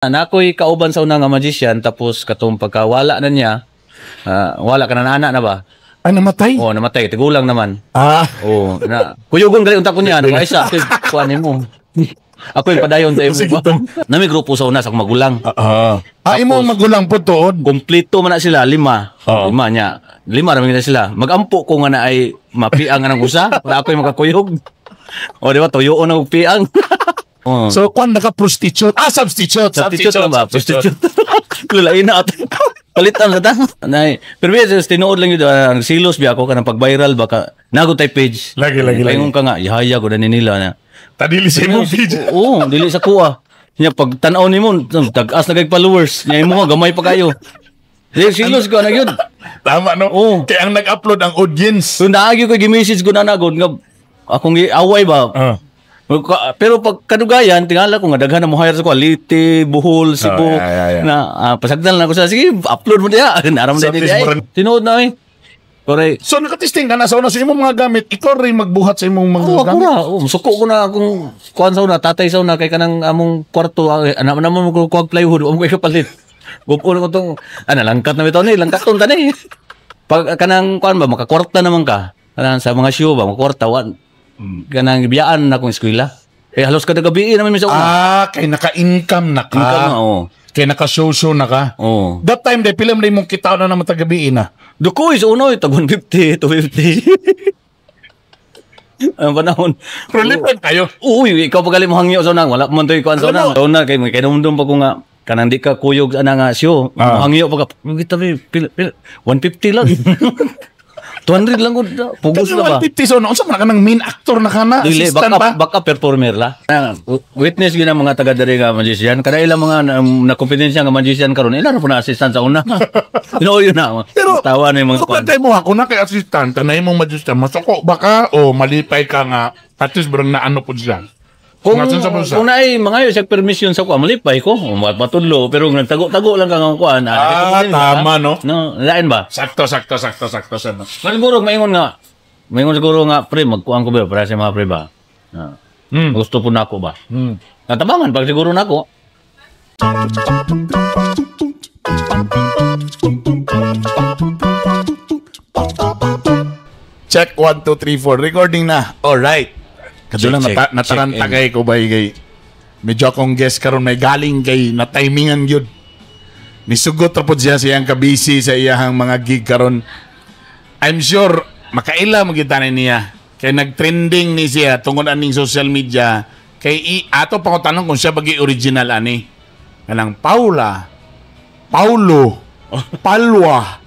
Na ako'y kauban sa una nga magician, tapos katong pagkawala na niya, wala ka na na anak na ba? Ay, namatay? Oh, namatay, tigulang naman. Ah. Oh, na kuyugon gali unta ko niya, ano ay sa kuan nimo. Ako yung padayon sa imo ba? Nami grupo sa una sa akong magulang. Ah. Ah, imong magulang po tuod. Kompleto man na sila, lima. Oo. Lima niya. Lima ra man na sila. Magampo ko nga na ay mapiang nga ng usa para ako'y makakuyog. O, di ba? Tuyoon na og piang. Oh. So, kwan naka prostitute. Ah, substitute. Substitute lang ba? Prostitute. Lulain na ato. Palitan sa ta. Nay. Pero biya, tinuod lang yun, nagsilos biya ako kanang pag-viral baka nago tay page. Lagi, lagi, lagi. Paingon ka nga, ihaya ko na ni nila na. Tadili sa imong page. Oo, dili sa kuha. Nya pag tan-aw nimo, tag-as na kay followers. Nya imo gamay pa kayo. Di silos ko na yun. Tama, no? Oo. Kaya ang nag-upload ang audience. So naagi ko gi-message ko na nagod nga akong giaway ba. Pero pag kadugayan, tingala ko nga daghan na mo hire sa ko, Leyte, Bohol, Cebu, Oh, yeah. na pasagdan lang ko sa sige, upload mo diya. Naram So, din at least diya. Tinuod na eh. Correct. So, nakatesting ka na sa una sa imong mga gamit. Ikaw rin magbuhat sa imong mga Oo, ako gamit. ra. Oh, suko ko na akong kuan sa una, tatay sa una kay kanang among kwarto, anak naman mo ko kuwag plywood, wa mo kay kapalit. Gupo na ko tong ana langkat na bitaw ni, langkat tong tani. Pag kanang kuan ba makakwarta naman ka. Kanang sa mga show ba makakwarta wa kanang biyaan na akong eskwela. Eh halos kada gabi naman mi sa una. Ah, kay naka-income na ka. Income na, oo. Kay naka-show-show na ka. Oo. That time, de, pila mo na imong kita na naman tagabiin na. Dukoy sa uno, tag 150, 250. Ang panahon. Pero libre kayo. Uy, ikaw pa gali mo hangyo sa una, wala pa man to'y kuan sa una. Alam mo- Sa una kay may kainumdum pa ko nga kanang di ka kuyog ana nga show. Hangyo pa ka. Kita bi pila, pila, 150 lang. 200 lang ko. Pugos Kasi na ba? 150 so, unsa man ka ng main actor na ka na, Dili, assistant backup, pa? Backup performer la. Witness gyud ang mga taga diri nga magician. Kada ilang mga na, na kompetensya nga magician karon, ilan na po na assistant sa una. Tinuod yun na. Pero, tawa na yung mga kung kuan. tayo mo ako na kay assistant, tanay mong magician, masuko ba ka o malipay ka nga, at least barang na ano po siya? Kung, Nga, sa siya? kung naay mga siya permission sa kuan, malipay ko. Matudlo, pero nagtago-tago lang ka nga kuan. Ah, tama, no? No, lain ba? Sakto, sakto, sakto, sakto, sakto. Siguro maingon siguro nga pre, magkuan ko ba para sa mga pre ba? Ah. Gusto po nako ba? Natabangan pag siguro nako. Check 1, 2, 3, 4. Recording na. Alright. Kadulang Check, check. nataranta Check kay ko ba kay medyo akong guest karon may galing kay na timingan gyud. Nisugot ra pod siya sa iyang kabisi sa iyahang mga gig karon. I'm sure makaila mo gyud tanan niya. Kay nagtrending ni siya tungod aning social media. Kay ato pa ko tanong kung siya bagi original ani. Kanang Paula, Paulo, Palwa.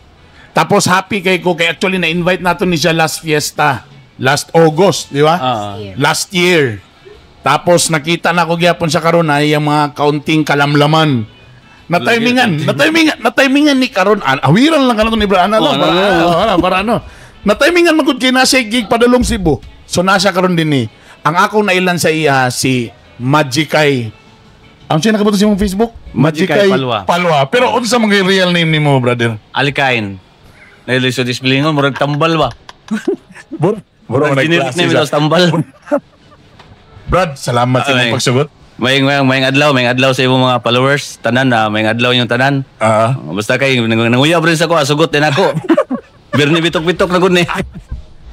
Tapos happy kay ko kay actually na-invite nato ni siya last fiesta, last August, di ba? Ah. Last year. Tapos nakita na ko gyapon sa karon ay yung mga kaunting kalamlaman. Na timingan ni karon. Awiran lang karon ni Bra ana Oh, lang para, ano, ano. ano, para ano. Na timingan man gud kay nasa gig padulong Cebu. So nasa karon din ni. Ang akong nailan sa iya si Magikay. Ang siya nakabuto sa imong Facebook? Magikay Palwa. Palwa. Pero unsa man kay real name nimo, brother? Alikain. Nailisod isbilingon, murag tambal ba? Bro, bro, Murag generic name daw tambal. Brad, salamat sa imong Ay. pagsugot. May adlaw sa imong mga followers, tanan na, may adlaw yung tanan. Basta kay nanguyab rin sa ko, sugot din ako. Birni bitok-bitok na gud ni.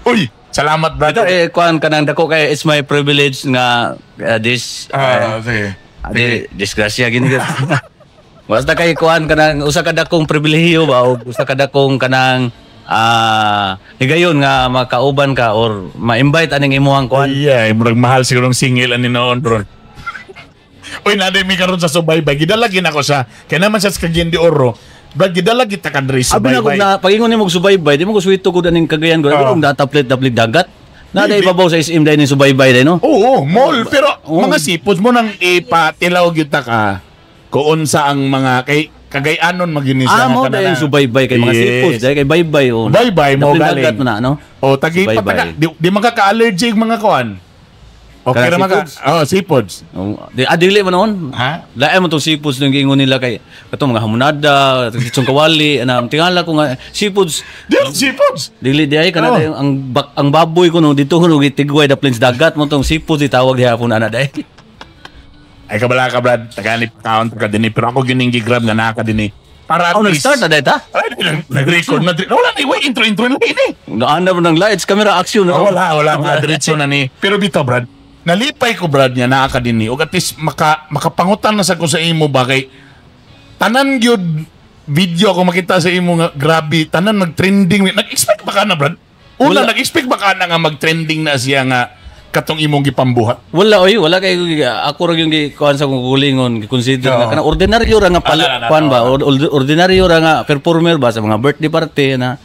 Uy, salamat, brad. Ito eh kuan kanang dako kay it's my privilege nga this Sige. di, disgrasya gini gud. Basta kay kuan kanang usa ka dakong pribilehiyo ba o usa ka dakong kanang higayon nga makauban ka or ma-invite aning imuhang kuan. Yeah, murag mahal siguro ang singil ani noon, bro. Uy, naday mi karon sa subaybay. Gidala gid ako sa kay naman sa Cagayan de Oro. Brad, gidala kita ka diri Abi na kung subaybay. na pagingon nimo og subaybay, di mo ko swito gud aning Cagayan gud. Abi kung dataplit-taplit dagat. Na day ibabaw sa SM day ning subaybay day no. Oo, mall. Pero mga seafoods mo nang ipatilaw gyud ta ka kung unsa ang mga kay Cagayanon maginis Ah, mo day ang subaybay kay mga seafoods day kay baybay oh. Baybay mo Daplit galing. dagat mo na no. O tagi Subaybay. pataka di man ka ka-allergic mga kuan. Okay Kanang ra man ka. seafoods? Oh, seafoods. Oh, di dili man noon. Ha? Lain mo tong seafoods nung giingon nila kay katong mga hamonada, katong kawali, ana tingala ko nga seafoods Di seafoods. dili di ay kana Oh. dayon ang baboy ko no dito ko no gitigway da plains dagat mo tong seafoods itawag gihapon ana day. Ay kabala ka, Brad. Tagali count ka dinhi, pero ako gyud ning gi-grab nga naa ka dinhi. Para at Oh, least- nag-start na dito? Ay, nag-record na. Wala na, wait, intro, intro na ini. Naan na ng lights, camera, action. Oh, wala, wala. Mga diretso na ni. Pero bitaw, Brad, nalipay ko, Brad, niya naa ka dinhi. Ug at least makapangutan na sa ko sa imo ba kay tanan gyud video ako makita sa imo nga grabe, tanan nag-trending. Nag-expect ba ka na, Brad? Una, Wala. nag-expect ba ka na nga mag-trending na siya nga katong imong gipambuhat? Wala oy, wala kay ako ra yung gikuan sa akong kaugalingon, gi-consider nga kanang ordinaryo ra nga pala, Ah, na, na, kuan ba, ordinaryo ra nga performer ba sa mga birthday party na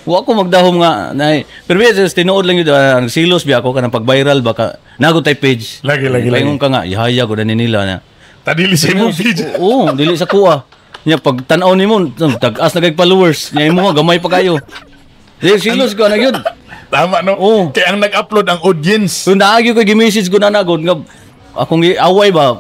wa ko magdahom nga na, pero biya sa tinuod lang yun, nagsilos biya ako kanang pag-viral ba ka nago tay page. Lagi, lagi, lagi. Paingon ka nga ihayag ko na ni nila na. Tadili sa imong video. Oo, dili sa kuha. Nya pag tan-aw nimo, tag-as na kay followers. Nya imo nga gamay pa kayo. Di silos ko na yun. Tama, no? Oo. Kaya ang nag-upload ang audience. So naagi ko gi-message ko na nagod nga akong giaway ba.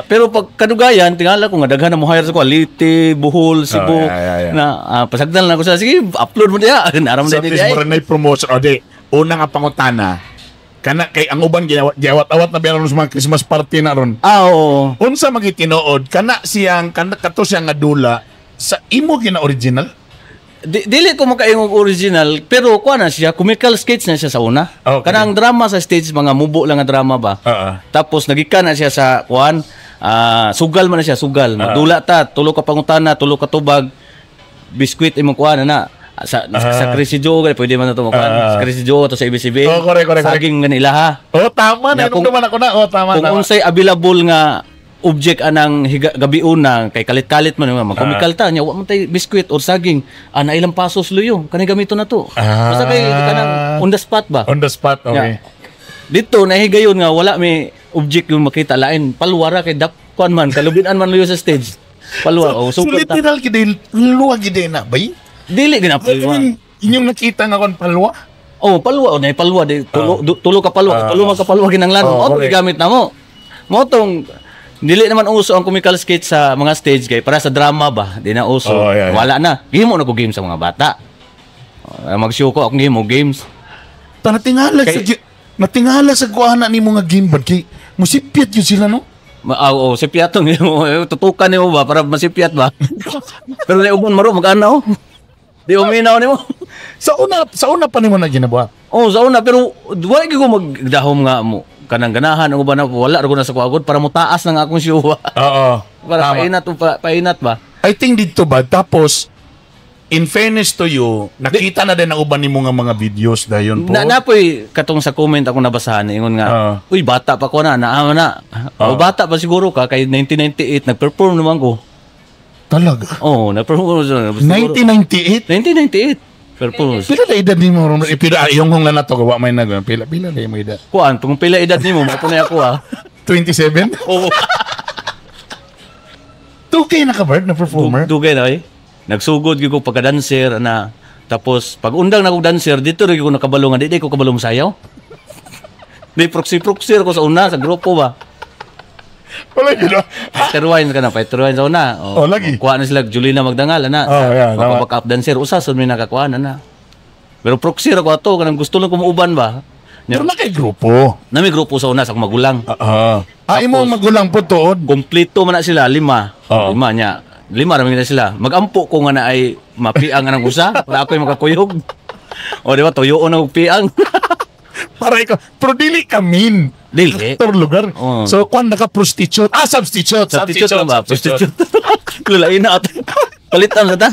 Pero pag kadugayan, tingala ko nga daghan na mo hire sa ko, Leyte, Bohol, Cebu. Oh, yeah. Na pasagdan lang ko sa sige, upload mo diha. Naram So na at least diha. mo rin na promotion. O di, una nga pangutana, kana kay ang uban giyawat-awat na biya ron sa mga Christmas party na ron. Ah, oo. Unsa magitinuod kana siyang kana kato siyang nga dula sa imo gina original? Dili ko makaingog original, pero kuha na siya, comical sketch na siya sa una. Kanang drama sa stage, mga mubo lang nga drama ba. Oo. Tapos nagikan na siya sa kuan, sugal man na siya, sugal. Magdula ta, tulo ka pangutana, tulo ka tubag, biskwit imong kuan na na. Sa Crazy Joe, gani, pwede man na ito makuan. Sa Crazy Joe, to sa ABCB. Oh, correct, correct, correct. Saging nga nila ha. Oh, tama na. Ya, Kung ako na. Oh, tama, Kung tama. unsay available nga object anang gabi una kay kalit-kalit man nga magkomikal ta nya wa man tay biskwit or saging, na ilang pasos luyo kani gamito na to. Basta kay kanang on the spot ba. On the spot, okay. Ya. Dito nahigayon nga wala may object yung makita lain palwara kay dap kuan man kalubinan man luyo sa stage. Palwa oh So, so, literal gid luwa gid na bay. Dili gina I mean, inyong nakita nga kon palwa. Oh, palwa oh, nay palwa di tulo, tulo ka palwa, tulo man ka palwa ginanglan. Oh, Oh, correct. gigamit na mo. Mo tong dili naman uso ang comical sketch sa mga stage kay para sa drama ba, di na uso. Oh, yeah. Wala na. Gihimo na ko game sa mga bata. Oh, mag-show ko akong game mo games. Ta natingala sa natingala sa kuana nimo nga game bad kay musipyat yun sila, no? Oh, sipyat tong tutukan nimo ba para masipyat ba? Pero na uban maro mag-ana oh. Di uminaw nimo. Sa una pa nimo na ginabuhat. Oh, sa una pero wala gyud ko magdahom nga mo kanang ganahan ang uban na wala ra ko na sa kuagod para mo taas na nga akong show. Oo. Para painat painat ba? I think dito ba tapos in fairness to you, nakita na din ang uban nimo nga mga videos dayon po. Na napoy katong sa comment ako nabasahan ingon nga, "Uy, bata pa ko na, naa na." O bata pa siguro ka kay 1998 nag-perform naman ko. Talaga. Oh, nag-perform ko siguro. 1998? 1998. Perform. Pila na edad nimo ron? Eh, pila yung hong lang nato gawa may nag pila pila na imo edad. Kuan, kung pila edad nimo, mo na ako ah. 27? Oo. 2K na ka Bert na performer? Dugay na eh. Nagsugod gyud ko pagka-dancer na tapos pag undang na kog dancer dito rin ko nakabalo nga di ko kabalo mosayaw. Di proxy proxy ko sa una sa grupo ba. Wala yun. Fighter wine ka na, fighter wine sa una. Oh, lagi. Kuha na sila Julina Magdangal ana. Oh, yeah, tama. Baka up dancer usa sad may nakakuha na na. Pero proxy ra ko ato kanang gusto lang ko muuban ba. Nya, Pero na kay grupo. na may grupo sa una sa akong magulang. Oo. Ah, imong magulang po tuod. Kompleto man na sila, lima. Oo. Lima niya. Lima ra man na sila. Magampo ko nga na ay mapiang nga ng usa para ako'y makakuyog. O di ba tuyoon na og piang. Para ikaw. Pero dili ka mean. Dili. Actor lugar. Oo. So, kwan naka prostitute. Ah, substitute. Substitute lang ba? Prostitute. Lulain na ato. Palitan sa ta.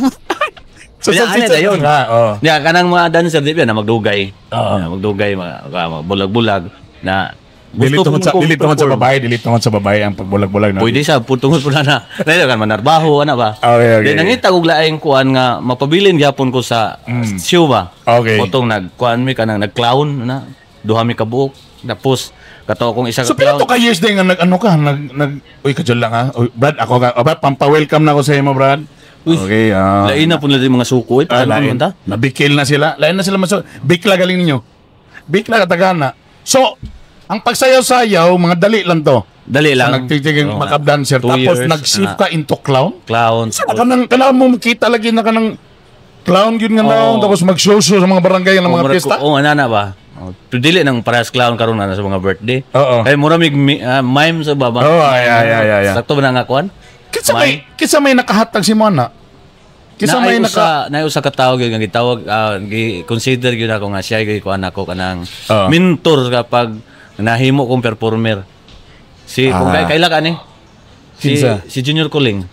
So, Kaya, ano substitute na yun? nga, oh. Ya, kanang mga dancer di ba na magdugay. Oo. Na magdugay mga mga bulag-bulag na Dili gusto tungod sa kong dili tungod sa perform. babae, dili tungod sa babae ang pagbulag-bulag na. Pwede sa tungod po na na. Dahil kan manarbaho ana ba. Okay. Then nangita og laing kuan nga mapabilin gyapon ko sa show ba. Otong nagkuan mi kanang nag-clown na duha mi ka buok. Tapos kato akong isa So ka pila clown. to ka years din nga nag ano ka nag nag uy kadyo lang ha. Uy, Brad, ako ka. Oh, Brad, pampa-welcome na ako sa imo, Brad. Uy, Okay, ah. Lain na po nila yung mga suko. Eh, Ah, paano lain. man ta? Nabikil na sila. Lain na sila maso. Bikla galing ninyo. Bikla katagana. So, ang pagsayaw-sayaw, mga dali lang to. Dali lang. So, nagtitigil Oo, makeup dancer. 2 Tapos years, nag-shift ka into clown. Clown. Sa kanang kanang mo makita lagi na kanang clown yun nga Oo. naon tapos mag-show show sa mga barangay ng mga Murag piyesta. Oo, ana na ba? Oh, pero dili nang parehas clown karon na sa mga birthday. Oo. Kay mura mig mime sa baba. Oo, ay, ay, ay, ay, ay. Sakto ba na nga kuan? Kinsa may nakahatag si Mona? Kinsa may Naay naka usa, naay usa ka tawo gyud nga gitawag, gi consider gyud ako nga siya gyud kuan ako kanang mentor kapag nahimo kong performer. Si kung kaila ka ni? Si Kinsa? si Junior Kuling.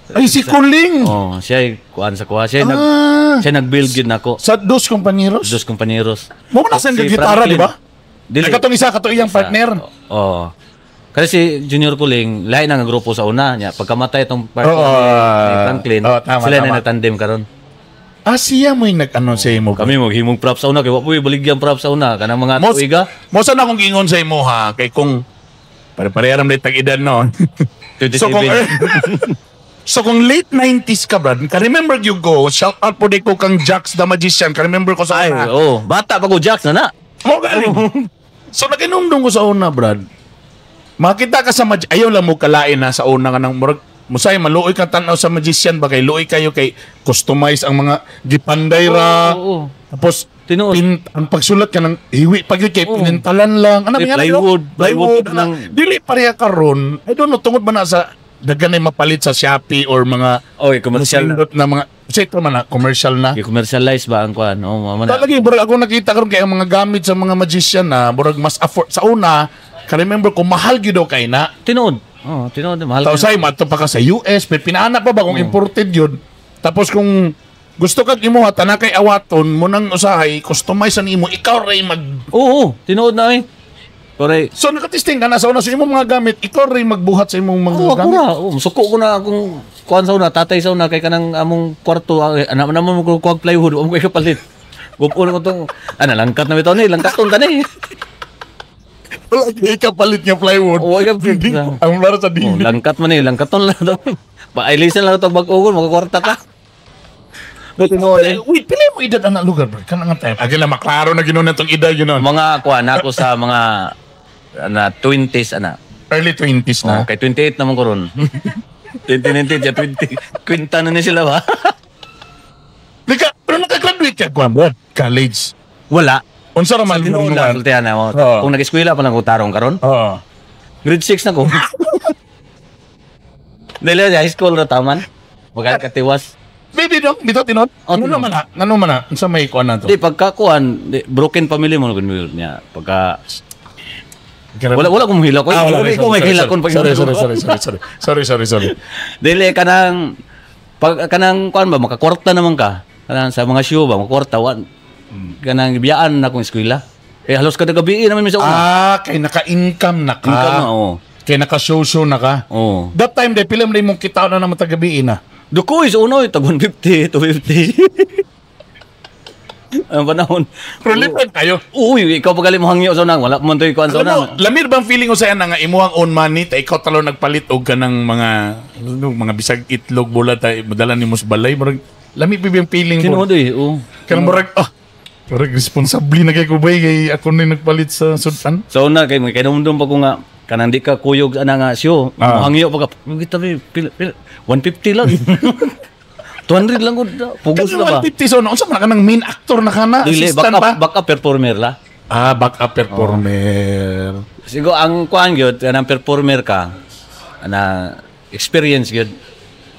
Ay, si Kuling. Oh, siya ay kuan sa kuha. Siya nag siya nag-build gyud nako. Sa Dos Compañeros? Dos Compañeros. Mo man sa Si gitara, Franklin. di ba? Dili. Ay, katong isa, katong iyang partner. Oo. Kasi si Junior Kuling, lahi na nga grupo sa una niya. Pagkamatay itong partner ni Franklin, Oo, tama, sila tama. na nagtandem karon. Ah, siya mo yung nag-ano sa imo. Kami mo himong props sa una kay wa po baligyan props sa una kanang mga Mos, tuiga. mo sana akong gingon sa imo ha, kay kung pare-pareha ram tag edad no. 27. So kung late 90s ka, Brad, ka remember you go, shout out po di ko kang Jax the Magician, ka remember ko sa Ay, una. oh, bata pa ko Jax na na. Mo galing. So naginumdum ko sa una, Brad. Makita ka sa ayaw lang mo kalain na sa una ka ng murag musay maluoy ka tan-aw sa magician ba kay luoy kayo kay customize ang mga gipanday ra. Oo. Tapos Tinuod. ang pagsulat ka ng hiwi pag yun kay pinintalan lang. Ano Eh, ba yan? plywood, Plywood plywood dili pareha karon. I don't know tungod ba na sa daghan ay mapalit sa Shopee or mga Oy, commercial na. nasindot na mga sa man na commercial na. Gi-commercialize ba ang kuan? Oh, mama na. Talaga, murag ako nakita karon kay ang mga gamit sa mga magician na murag mas afford sa una. Ka-remember ko mahal gyud daw kay na. Tinuod. Oh, tinuod mahal. Tapos ay mato pa ka sa US, pero pinaana pa ba kung imported yun. Tapos kung gusto kag imo tanan kay awaton mo nang usahay customize ang imo, ikaw ray mag Oo, tinuod na eh. Correct. So nakatesting ka na sa una sa imong mga gamit, ikaw ray magbuhat sa imong mga Oo, ako gamit. ra. Oo, suko ko na akong kuan sa una, tatay sa una kay kanang among kwarto, anak naman mo ko kuwag plywood, wa mo kay kapalit. Gupo na ko tong ana langkat na bitaw ni, langkaton ta ni. Wala kay kapalit nga plywood. Oo, ikaw. Ang laro sa Oh, dingding. langkat man ni, langkaton lang to. Pailisan lang to bag-ugon, makakwarta ka. Pero tinuod eh. Wait, pila mo edad ana lugar bro? Kanang nga time. Agi lang maklaro na ginon natong edad yun nun. Mga kuan ako sa mga na 20s ana. Early 20s na. Oh, kay 28 naman ko ron. 2019 ya 20. Kwenta na ni sila ba? Lika, pero nakagraduate ka kuan bro. College. Wala. Unsa ra man Tinuod lang sultihan na mo. Oo. Kung nag-eskwela pa lang ko tarong karon. Oo. Grade 6 na ko. Dili high school ra taman. Wag katiwas. Baby dong, bitaw tinod. Oh, Ano tinuod. naman ha? Ano man ha? Unsa may kuan na to? Di pagka kuan, di, broken family mo gud niya. Pagka wala wala kong hilak ko. Ah, wala. Wala ko may Sorry, hilakon pag sorry, sorry, sorry, sorry, sorry. Sorry, sorry, sorry. Dili kanang pag kanang kuan ba makakwarta naman ka. Kanang sa mga show ba makakwarta wa kanang biyaan na akong eskwela. Eh halos kada gabi naman mi sa una. Ah, kay naka-income na ka. Income na, oo. Kay naka-show-show na ka. Oo. That time, de, pila mo na imong kita na naman tagabiin na. Dukoy sa uno, tag 150, 250. Ang panahon. Pero libre kayo. Uy, ikaw pa gali mo hangyo sa unang. Wala pa man to'y kuan sa Alam mo, unang. lamir bang feeling ko sa na nga imuhang own money, ta ikaw talo nagpalit og kanang mga ano, mga bisag itlog bula ta madala nimo sa balay, murag lami pa yung feeling mo. Tinuod eh, oo. Kanang murag ah, murag responsable na kay ko bay kay ako na nagpalit sa sudan. Sa una kay kay numdum pa ko nga kanang di ka kuyog ana nga siyo. Hangyo pa ka. Kita bi pila, pila, 150 lang. 200 lang ko. Pugos na ba? Kanang 150 so no, unsa man ka nang main actor na kana, Dili, assistant backup, pa? backup performer la. Ah, backup performer. Siguro ang kuan gyud kanang performer ka ana experience gyud.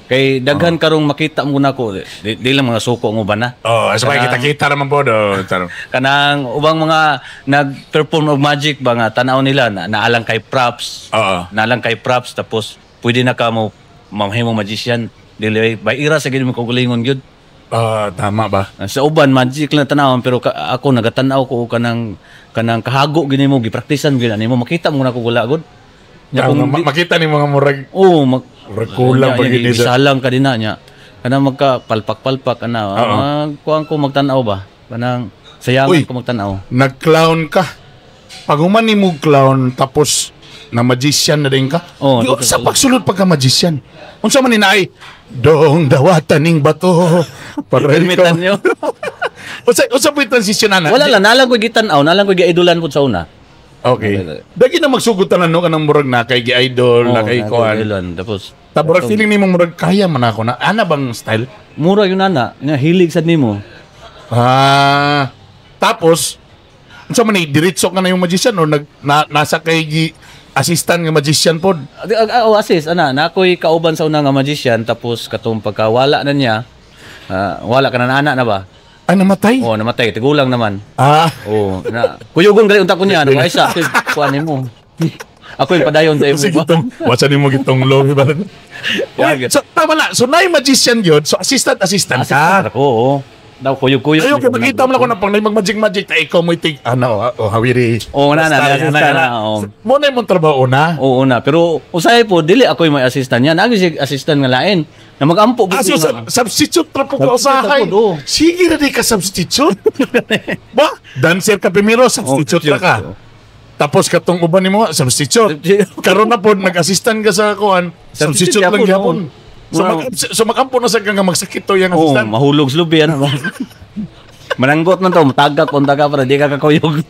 Kay daghan karong makita mo nako di lang mga suko ng uban na. Oh, so kay kita-kita naman po do. Taro. Kanang ubang mga nag-perform og magic ba nga tan-aw nila na naalang kay props. Naalang kay props tapos pwede na ka mo mamahimong magician. Dili by ira sa gid mo kaugalingon gyud. Ah, tama ba? Sa uban magic lang tanawon pero ako nagatan-aw ko og kanang kahago gini mo gipraktisan gyud ani mo makita mo na ko wala gud. Nya Tama, kung makita ni mga murag Oo, mag murag kulang nya, pag nya, gini sa gisalang ka din na nya. Kanang magka palpak-palpak ana, kuan ko magtan-aw ba? Kanang sayangan Uy. ko magtan-aw. Nag-clown ka. Pag human ni mo clown tapos na magician na din ka. Oo, Di, dito sa pagsulod pagka magician. Unsa man ni naay dong dawatan ning bato para Permitan ikaw. nyo. Unsa po yung transition ana? Wala lang, nalang ko gitan-aw, nalang ko giidolan pud sa una. Okay. Dagi na magsugod tanan no kanang murag na kay gi-idol, na kay Oo, kuan. giidolan. Tapos Ta murag feeling nimo murag kaya man ako na ana bang style? Mura yun ana, nga hilig sad nimo. Ah, tapos Unsa man ni, diretso ka na yung magician or nasa kay gi assistant nga magician pod? Oh, assist ana na ako'y kauban sa una nga magician, tapos katong pagkawala na niya, wala ka na na anak na ba? Ay, namatay. Oh, namatay, tigulang naman. Ah. Oh, na kuyugon gali unta ko niya, ano ay sa kuan nimo. Ako yung padayon sa imo Sige ba? Gitong, wasa nimo gitong low ba? Yeah. So tama na. So nay magician yun. So assistant assistant Assistant ka. ako, oo. Daw kuyog-kuyog. Ayaw kay makita mo lang ko na pang mag-magic magic ta ikaw mo itig ano oh hawiri. Oo, na, na, Basta, assistant na, na, oo. Mo na imong trabaho na. Oo na, pero usahay po dili ako yung may assistant niya. Naagi siya assistant nga lain. Na magampo Ah, so, substitute ra po ka Substitute usahay. ra po, oo. Sige ra di ka substitute. Ba? Dancer ka primero, substitute ra ka. Oo. Tapos katong uban nimo, substitute. Karon na pod nag-assistant ka sa kuan, substitute Substitute lang gyapon, gyapon. oo. So, so magampo na sa ka nga magsakit to yang Oo, assistant. mahulog sa lubi ano. Mananggot man to, matagak kung taga para di ka kakuyog.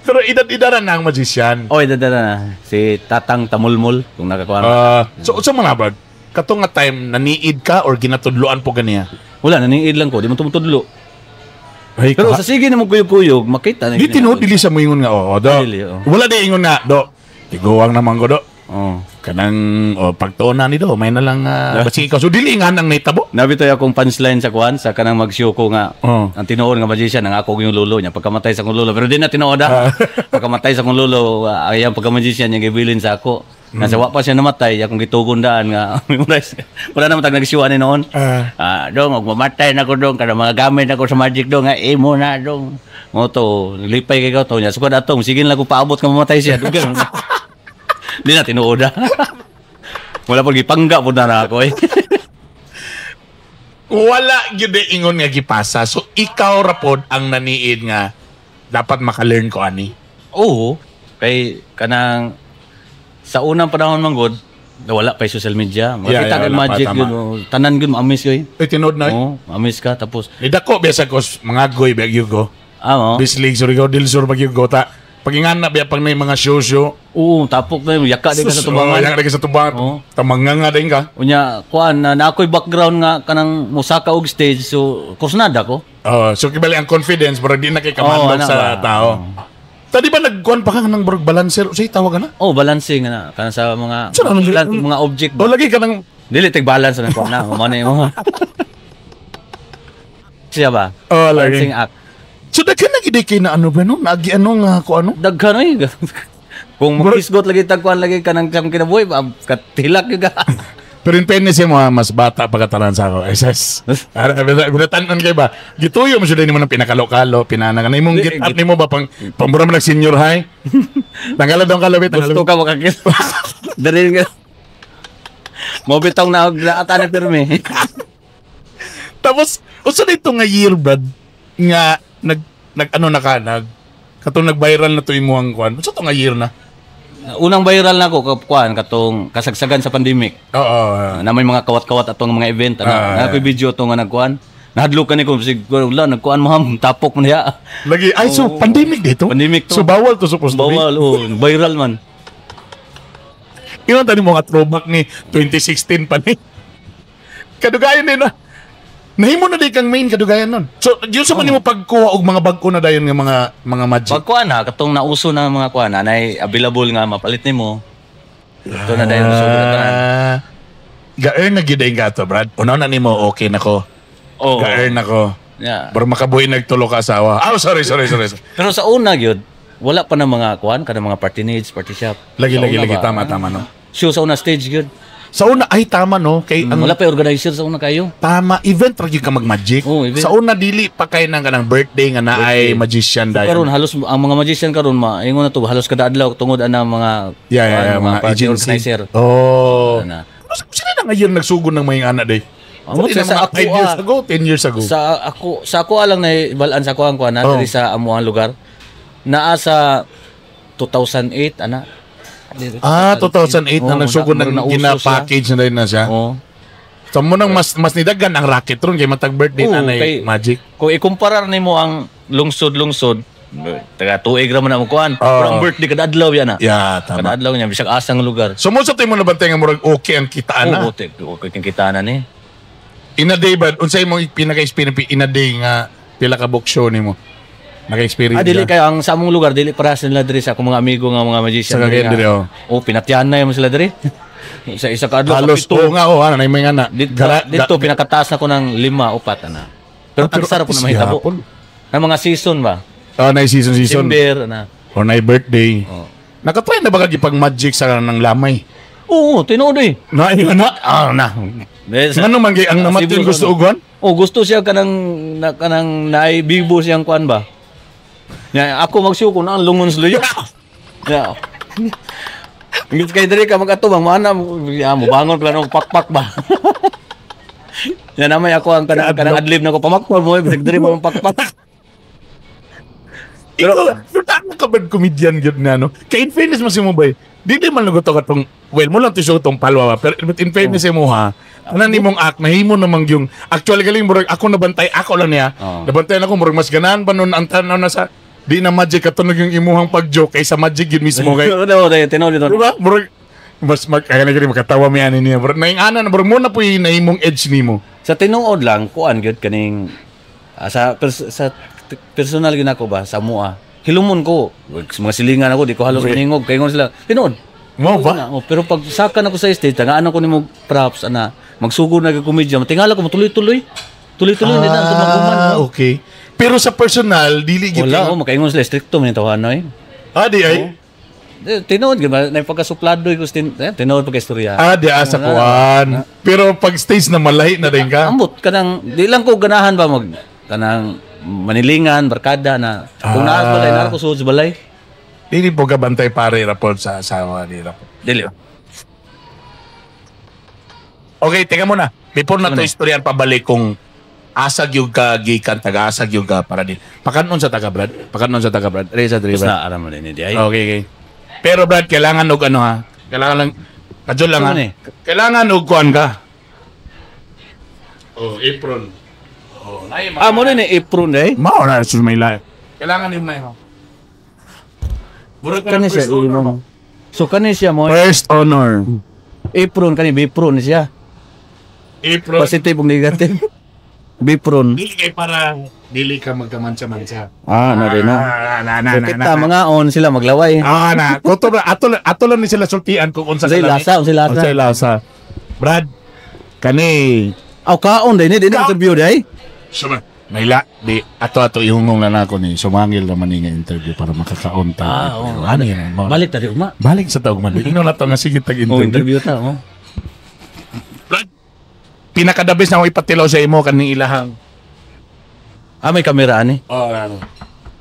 Pero edad-edaran na ang magician. Oy, dada na. Si Tatang Tamulmul kung nakakuha. Ah, so unsa man ba? Katong nga time naniid ka or ginatudloan po ganiya? Wala, naniid lang ko, di mo tumutudlo. Ay, Pero sa sige na mo kuyog-kuyog, makita na. Di tinuod dili sa moingon nga oo do. Dili, oo. Wala di ingon nga do. Tiguang naman ko do. Oo. Kanang oh, pagtuon na ni do, may na lang basi ikaw. So dili nga nang nahitabo. Nabitoy akong punchline sa kuan sa kanang mag-show ko nga Oo. ang tinuod nga magician ang ako yung lolo niya pagkamatay sa akong lolo, pero di na tinuod ah. Pagkamatay sa akong lolo, ayang pagka-magician niya gibilin sa ako. Nasa wa pa siya namatay, akong gitugon daan nga memorize. Wala naman tag nag-show ani noon. Ah. Ah, dong, og mamatay na ko dong kada mga gamit ako sa magic dong nga imo na dong. Mo to, lipay kay to niya. Sukad atong sige lang ko paabot nga mamatay siya. Dugan. Di na tinuod ah. Wala po gipangga po na ako eh. Wala gyud eh ingon nga gipasa. So ikaw ra pod ang naniid nga dapat maka-learn ko ani. Oo. Kay kanang sa unang panahon man gud, wala pa yung social media. Yeah, Makita yeah, kay wala pa, magic tama. yun. Oh, tanan gyud ma-amaze ko eh. Ay, tinuod na. Eh. Oo, ma-amaze ka tapos Nidako biya sa kos mga goy biya gyud ko. ah, oh. Bislig Surigao del Sur gyud ko ta. Pagingana biya pag may mga show show. Oo, tapok na yun. Yaka din ka sa tubangan. Oh, yaka din ka sa tubangan. Oo. Tamanga nga din ka. Unya, kuan na ako'y background nga kanang musaka og stage, so kusnada ko. Oh, so kibali ang confidence pero di na kay Oo, kamandok ana sa ba? tao. Tadi ba nagkuan pa ka ng burg balancer? Unsay tawag ka na? Oh, balancing na kanang sa mga Saan ano- mga object O ba? lagi ka ng Dili tig balance na kuan na, mo na imo. Siya ba? Oh, lagi. Balancing act. So daghan na gid kay na ano ba no? Naagi ano nga ko ano? Daghan oy. Kung makisgot lagi tagkuan lagi kanang kanang kinabuhi, ba, katilak gyud ka. Pero in fairness mo ha, mas bata pa katalan sa ako. SS. Ara binatan kay ba? Gituyo mo siya nimo ng pinakalokalo, pinana ka na imong get up nimo ba pang pambura mo nag senior high. Tanggalan daw kalabit, Gusto ka makakita. Dali ka. Mo bitaw na ata na pirmi. Tapos usa dito nga year brad nga nag nag ano na ka nag katong nag-viral na to imuhang kuan. Unsa to nga year na? Unang viral na ako kuan katong kasagsagan sa pandemic. Oo. Na may mga kawat-kawat atong mga event ana. Ah, Na ako'y video atong nga nagkuan. Nahadlok ka ni ko siguro wala nagkuan mo ham tapok man diha. Lagi ay so pandemic dito. Pandemic to. So bawal to supposed to be. Bawal, oh, viral man. Ingon tani mo nga throwback ni 2016 pa ni. Kadugayan din na. Nahimo na di kang main kadugayan nun. So, yun sa man nimo pagkuha og mga bag-o na dayon nga mga magic. Pag kuan ha, katong nauso na mga kuan na nay available nga mapalit nimo. Ito na dahil so tanan. Ah, ga-earn na gyud ay gato, Brad. Una na nimo okay na ko. Oh. Ga-earn ako. Yeah. Pero makabuhi nagtulo ka asawa. Ah, sorry, sorry, sorry. Pero sa una gyud, wala pa na mga kuan kada mga party needs, party shop. Lagi, Sa lagi, una lagi. ba? Tama, tama, no? Show sa una stage gyud. Sa una, ay tama, no? Kay ang Wala pa organizer sa una kayo. Tama, event ra gyud ka mag-magic. Oo, event. Sa una dili pa kay nang kanang birthday nga naay magician dayon. Karon halos ang mga magician karon maingon na to halos kada adlaw tungod ana mga Yeah, kuan, mga party agency. organizer. Oh. Ana. Sino na ngayon nagsugod ng mga anak day? Amo, Sa sa mga ako, 5 years ah. ago, 10 years ago. Sa ako alang na balaan sa ako ang kuan na diri sa amuang lugar. Naa sa 2008 ana. Ah, 2008 na Oo, nagsugod ng nauso siya. gina-package na din na siya. Oo. So mo nang mas nidagan ang racket ron kay matag birthday Oo, na nay magic. Kung ikumparar nimo ang lungsod-lungsod, taga tuig ra man ang kuan. Oo. Pero ang birthday kada adlaw yan na. Yeah, tama. Kada adlaw niya bisag asang lugar. So mo sa mo nabantay nga murag okay ang kitaan na. Oo, okay, okay kang kita na ni. In a day ba, unsay imong pinaka-experience in a day nga pila ka book show nimo? Naka-experience. Ah, dili kayo ang sa among lugar dili para sila diri sa akong mga amigo nga mga magician. Sa Cagayan diri diri, nga. oh. Oh, pinatyan na yun sila diri. Isa-isa ka adlaw Halos kapito. oo nga oh, ana nay mga na. Dito, dito pinakataas na ko ng lima upat ana. Pero Ah, pero tagsara po at na mahitabo. gihapon. Na mga season ba? Ah, nay season season. December na. Or nay birthday. Oh. Nakatry na ba kag ipag magic sa nang lamay? Oo, tinuod eh. Na na na. Ah, na. Ngano man gay ang namatyon Siguro gusto ano. ugon? Oh, gusto siya kanang na, kanang naay bibo siyang kuan ba? Ya, ako magsuko na ang lungon sa luyo. Ya. Ingit kay diri ka magatubang maana ya mo bangon pala og pakpak ba. Ya namay ako ang kanang kanang adlib na ko pamakpal mo bisag diri mo ang pakpak. Pero pero tama ka ba comedian gyud na no? Kay in fairness mo si mo bay. Dili man lugot ka tong well mo lang tisyo tong palwa ba pero but in fairness mo ha. Ana nimong act nahimo namang yung actually galing murag ako nabantay ako lang niya. Oo. Nabantayan ako murag mas ganahan pa nun ang tanaw na sa di na magic katunog yung imuhang pag-joke kaysa magic yun mismo kay. Oo, tinuod dito. Di ba? Murag mas mag kaya na gani makatawa mi ani niya. Murag naing ana na murag mo na puy nahimong edge nimo. Sa tinuod lang kuan gyud kaning sa personal gyud ako ba sa mua. Hilumon ko. Mga silingan ako di ko halos maningog kay ingon sila. Tinuod. Mo ba? Na, oh, pero pag saka na ko sa stage, tagaan ako nimo props ana, magsugod na kag komedya, tingala ko tuloy-tuloy. Tuloy-tuloy ah, na tumaguman. Ah, okay. Pero sa personal dili gyud. Wala, oh, makaingon sila stricto man tawahan oy. Ah, di ay. Eh, tinuod gyud ba na pagkasuplado ko tinuod pagka istorya. Ah, di asa kuan. Pero pag stage na malahi na rin ka. Ambot kanang di lang ko ganahan ba mag kanang manilingan barkada na kung naa sa balay naa ko suod sa balay. Dili po ka bantay pare rapod sa asawa ni rapod. Dili. Okay, teka muna. Before na to Ano? istoryan pabalik kung asa gyud ka gikan taga asa gyud ka para din. Pakanon sa taga Brad. Pakanon sa taga Brad. Reza diri Basta Brad. na aram mo din di ay. Okay, okay. Pero Brad, kailangan og ano ha. Kailangan lang kadyo lang ha. Ano eh? Kailangan og kuan ka. Oh, apron. Oh, nay Ah, mo ni apron eh. Mao na sus may layo. Kailangan yun na yun. Murag ka Kani ng siya first honor imong. So kani siya mo First honor. apron kani apron siya. Apron. Positive ug negative. Bipron. Dili kay para dili ka magkamansa-mansa. Ah, na rin na. Ah, na na So na. kita na. mga on sila maglaway. Ah, na. Kuto na ato ato lang ni sila sultian kung unsa Unsay kalami. lasa, unsay lasa. Unsay lasa. Brad, kani Aw kaon day ni di na interview day. Suma. Naila, di ato ato ihungong lang ako ni sumangil naman ni nga interview para makakaon ta. Ah, oo. Ano yan? Balik ta di ugma. Balik sa taog man. Ino na to nga sige tag Oh, interview. interview ta oh. Brad, pinaka the best na ako ipatilaw sa imo kaning ilahang. Ah, may kamera ani. Oh, ano.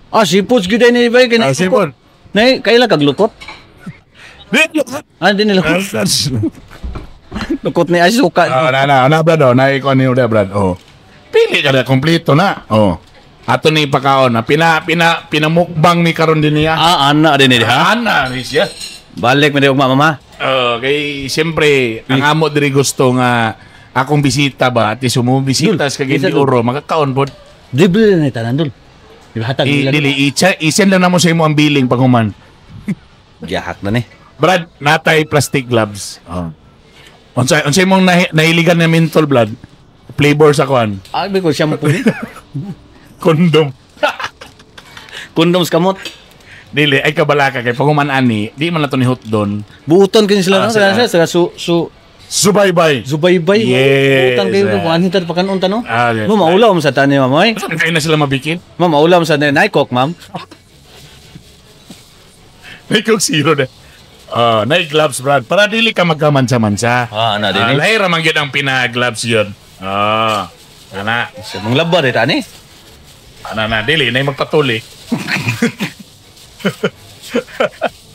Ah, sipod gyud ni bay kay Ah, sipod. Nay, kaila kag lukot? Di, Ah, di nila lukot ni ay suka. Ah, na na na Brad, oh, na ikaw ni Brad. Oh. Pili ka na kompleto na. Oh. Ato ni pakaon na pina pina pinamukbang ni karon din niya. Ah, ana din ni ha. Ana ni siya. Balik mi di ugma mama. Oh, kay siyempre ang amo diri gusto nga akong bisita ba at sumubisita sa Cagayan Bisa de Oro makakaon pod. Dribble na ni tanan dul. Di ba hatag I, nila. dili i-send lang namo sa imo ang billing pag human. Gihak na ni. Brad, natay plastic gloves. Oh. Unsay unsay mong nahiligan na menthol blood? Flavor sa kuan. Ah, bi ko shampoo ni. Condom. Condoms kamot. Dili ay kabalaka kay pag human ani, di man na to ni hotdon. Buuton kini sila Ah, no, sila. sila sila su su Subaybay. Zubaybay. Yes. Utang kayo kung ano tayo pakanon no? Ah, yes. Mo maulaw mo sa tani ma'am oy. Kaya na sila mabikin. Ma'am maulaw mo sa tani naikok ma'am. May Coke Zero na. Oh, na gloves Brad. Para dili ka magkamansa-mansa. Ah, ana din Ah, eh. lahi ra man gyud ang pina-gloves yun. Ah, ana. Sa mga laba rin tani. Ana na dili na magpatuli.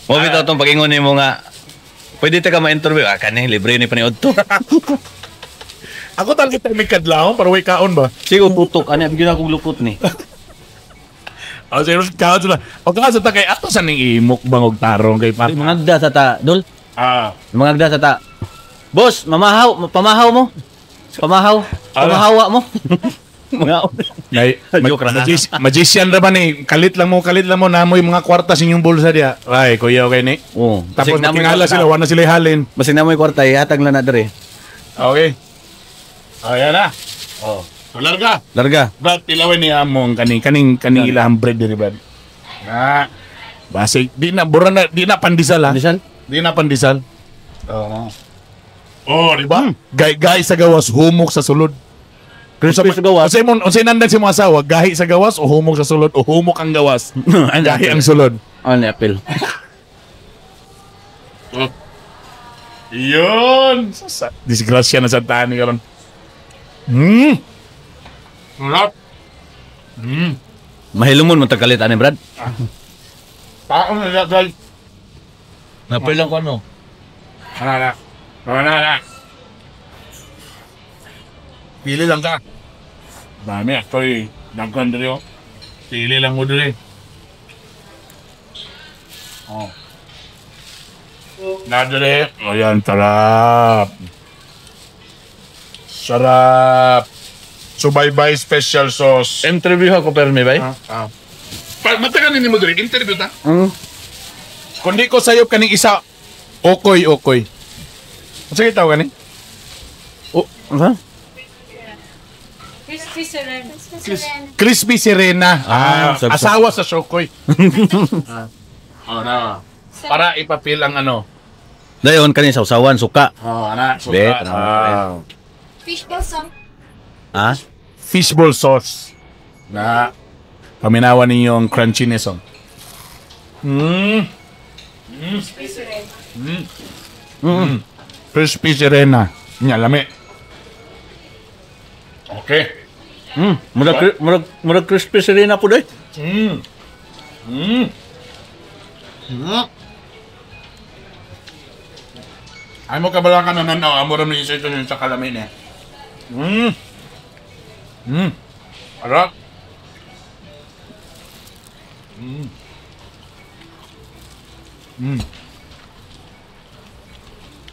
Mo bitaw tong pag-ingon nimo nga pwede ta ka ma-interview. Ah, kani libre ni paniod to. Ako talaga tayo may kadlawon para way kaon ba? Sigo tutok ani bigyan akong lukot ni. Oh, zero kaon sila. O kaon sa ta kay ato sa ning imukbang og tarong kay pa. Ay, mga agda sa ta, dol. Ah, Mga agda sa ta. Boss, mamahaw, pamahaw mo. Pamahaw, pamahawa mo. Mga Nay, Joke ra. magician ra ba ni? Kalit lang mo namoy mga kwarta sa inyong bulsa diya. Ay, kuya okay ni. Oh, Tapos matingala sila, wala na sila halin. Basig na mo yung kwarta, ihatag lang na dere. Okay. Ayan na. Oh. So, larga. Larga. Brad, tilawin niya mo ang kaning kaning kaning ilahang bread diri, Brad. Na. Basi di na bura na di na pandesal ha. Pandesal? Di na pandesal. Oo. Oh, di ba? Gay gay sa gawas, humok sa sulod. Crispy sa gawas. Unsay mo unsay nandan si mga asawa, gahi sa gawas o humok sa sulod o humok ang gawas? Ano? Gahi ang sulod. Ano, apple. Yun! Disgrasya na sa tani karon. Sarap. Mahilumon mo tagkalit ani, Brad. Taon na siya, Brad. Napil lang ko ano. Ano na? Ano na? Pili lang ka. Dami actually. Daghan diri oh. Pili lang mo diri. Oh. Na diri. Ayan, sarap. Sarap. Subaybay special sauce. Interview ako permi bay. Ah. Pa, matagal ni mo diri, interview ta. Mm. Kung di ko sayop kaning isa, okoy okoy. Sige tawag kani? Oh, ha? Crispy Serena. Crispy Serena. Ah, Ah, sabi asawa sa Shokoy. Ah. Oh, na. Para ipapil ang ano. Dayon kani sausawan suka. Oh, ana. Suka. Bet, ano, Ah. Fishball sauce. Ha? Fishball sauce. Na. Paminawan ninyo ang crunchiness. Oh. Crispy Serena. Crispy Serena. Nya, lami. Okay. Murag crispy Serena po day. Ay mo kabala ka na nanaw. Amo rin isa ito yung sa kalamin eh. Arap.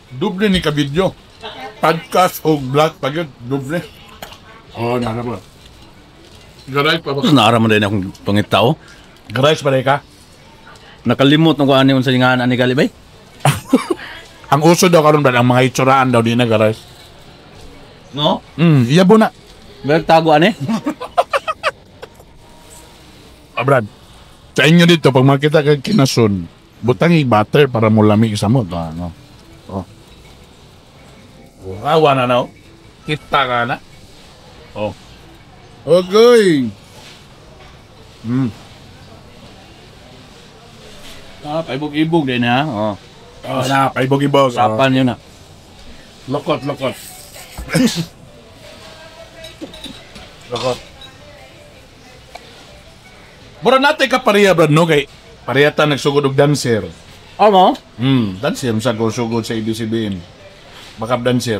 Doble ni ka video. Podcast o vlog pag yun, doble. Oh, nara ba? Garay pa ba? Tapos naara man din akong pangitao. Garay pa ka? Nakalimot na ko ani unsa nga ani gali bay. Ang uso daw karon ba ang mga itsuraan daw di na garay. No? Iyabo na. Berg tago ani. Ah, Brad. Sa inyo dito, pag makita kag kinasun, butang i-butter para mo lami sa mo. Ano? Oh. Awa na na. oh. Kita ka na. Oh. Okay. Ah, paibog-ibog din ha. Oh. Oh, na, paibog-ibog. Oh. Sapan yun na. Lokot, lokot. Lokot. Mura natin ka pareha, Brad, no? Kay pareha ta nagsugod og dancer. Amo? Dancer sa ko sugod sa ABCBN. Backup dancer.